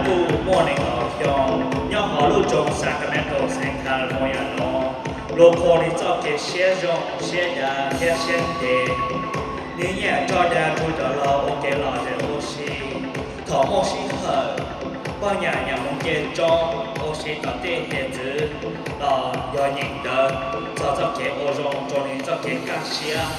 Kuj muaj nees nkaum xyoo nyob hauv lub zos Sacramento, Southern California no, luag qhuas nws txoj kev siab zoo siab dav thiab siab ntev. Nws nyiam tso dag rau cov laus ua kev lom zem ua si. Thaum muaj sij hawm, poj niam nyiam mus nce toj ua si tom tej hiav txwv los yog nyeem ntawv txog txoj kev ua zoo rau nws txoj kev kaj siab.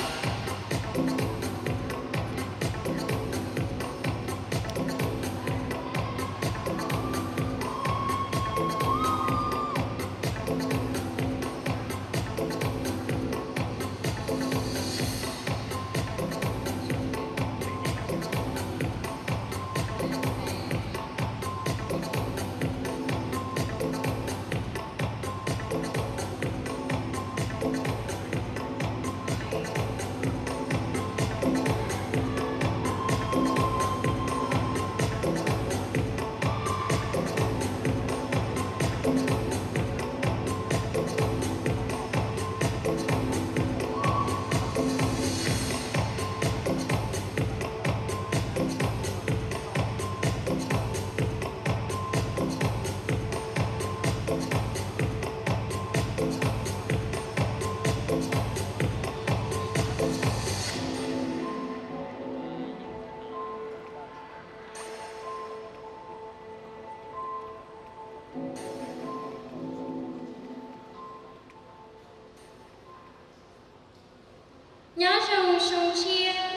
Nyob zoo xyoo tshiab,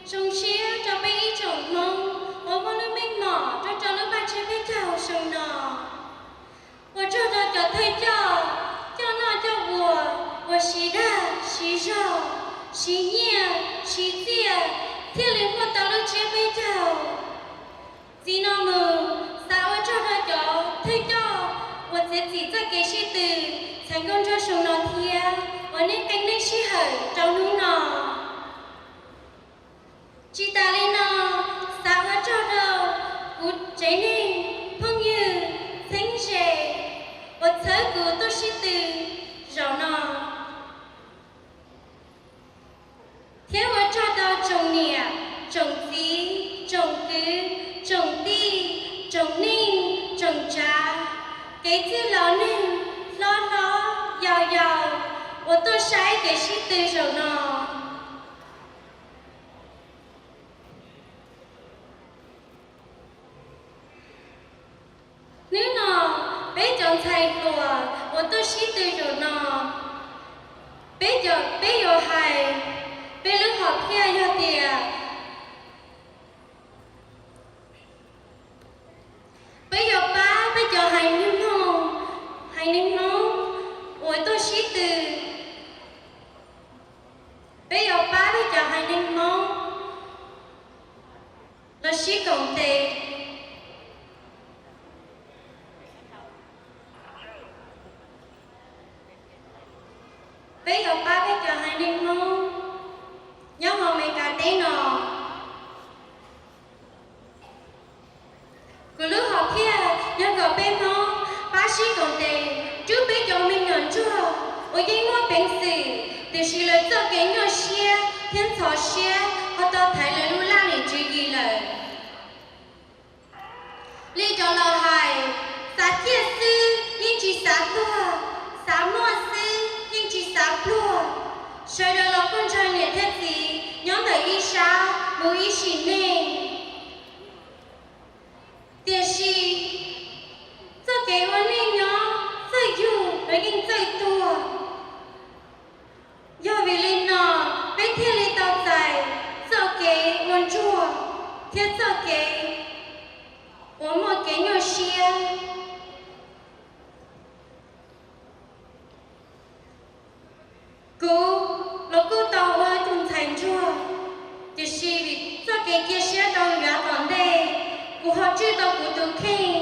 xyoo tshiab rau peb ib tsoom Hmoob uas muaj lub meej mom rau rau lub paj tsiab peb caug xyoo no. Ua tsaug rau cov thawj coj, coj noj coj ua, uas siv dag siv zog, siv nyiaj siv txiaj, thiaj li muaj tau lub tsiab peb caug. Txij no mus xav ua tsaug rau cov thawj coj uas txiav txim txoj kev sib tw txhais nkauj ntsuab xyoo no thiab uas nej qee nej sij hawm rau hnub no. Tsis tas li no, xav ua tsaug rau kuv tsev neeg, phooj ywg, txheeb ze uas txhawb kuv tuaj sib tw zaum no. Thiab ua tsaug rau tsoom niam, tsoom txiv, tsoom kwv, tsoom tij, tsoom neej, tsoom tsav, kev txwj laus neeg, hlob hlob, yau yau, uas tuaj saib kev sib tw zaum no. Hnub no, peb cov ntxhais hluas uas tuaj sib tw zaum no, peb cov, peb yuav hais, peb lub hom phiaj yog tias peb yuav pab peb cov haiv neeg Hmoob, haiv neeg Hmoob uas tuaj sib tw. Peb yuav pab peb cov haiv neeg Hmoob los sib koom tes. Peb yuav pab peb cov haiv neeg Hmoob nyob hauv Amelikas teb no. Kuv lub hom phiaj yog kom peb Hmoob pab sib koom tes rub peb cov me nyuam ntsuag uas yeej muaj peev xwm tiam sis lawv txoj kev nyuaj siab thiab ntxhov siab ho tau thaiv lawv lub laj lim tswv yim lawm. Li cov laus hais, xav ciaj xwb yeej tsis xav tuag, xav muaj xwb yeej tsis xav pluag. Sawv daws los kuj ntshaw niam thiab txiv nyob ntawm ib sab mus ib sim neej. Tiam sis txoj kev ua neej nyob txawj yug los yeej txawj tuag. Yog vim li no peb thiaj li tau txais txoj kev ua ntsuag thiab txoj kev uas muaj kev nyuaj siab. Kuv los kuj tau ua ib tug ntxhais ntsuag, tiam sis vim txoj kev cia siab rau yav tom ntej, kuv ho tswj tau kuv tus kheej,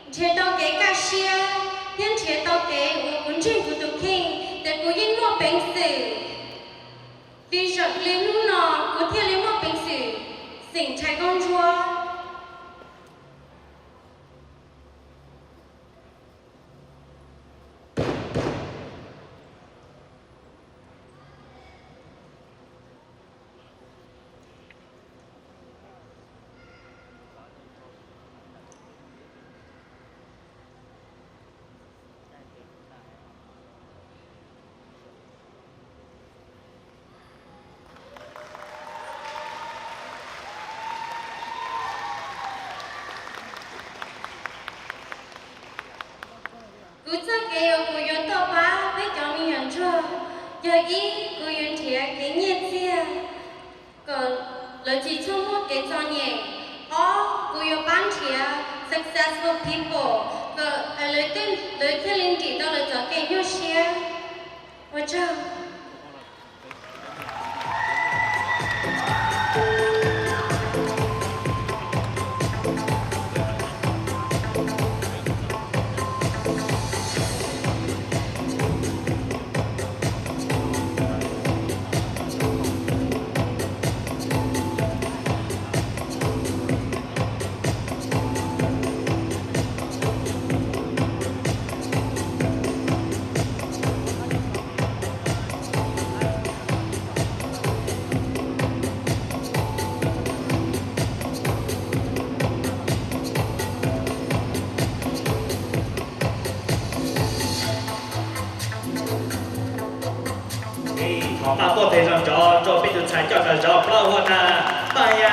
nrhiav tau kev kaj siab thiab nrhiav tau kev uas kuv ntseeg kuv tus kheej tias kuv yeej muaj peev xwm. Vim li hnub no kuv thiaj li muaj peev xwm xeem ntshai koob ntsuab. Yog kuv yuav toj pab peb cov me nyuam ntsuag, yog ib, kuv yuav nrhiav kev nyiaj txiag kom lawv tsis txhob muaj kev txom nyem. Ob, kuv yuav pab nrhiav successful people kom lawv thiaj li nrim tau lawv txoj kev nyuaj siab. Ua tsaug. Thov pab tuaj pem zog nrov rau peb tus ntxhais coj kom zov plaub hua na, Paj Yaj.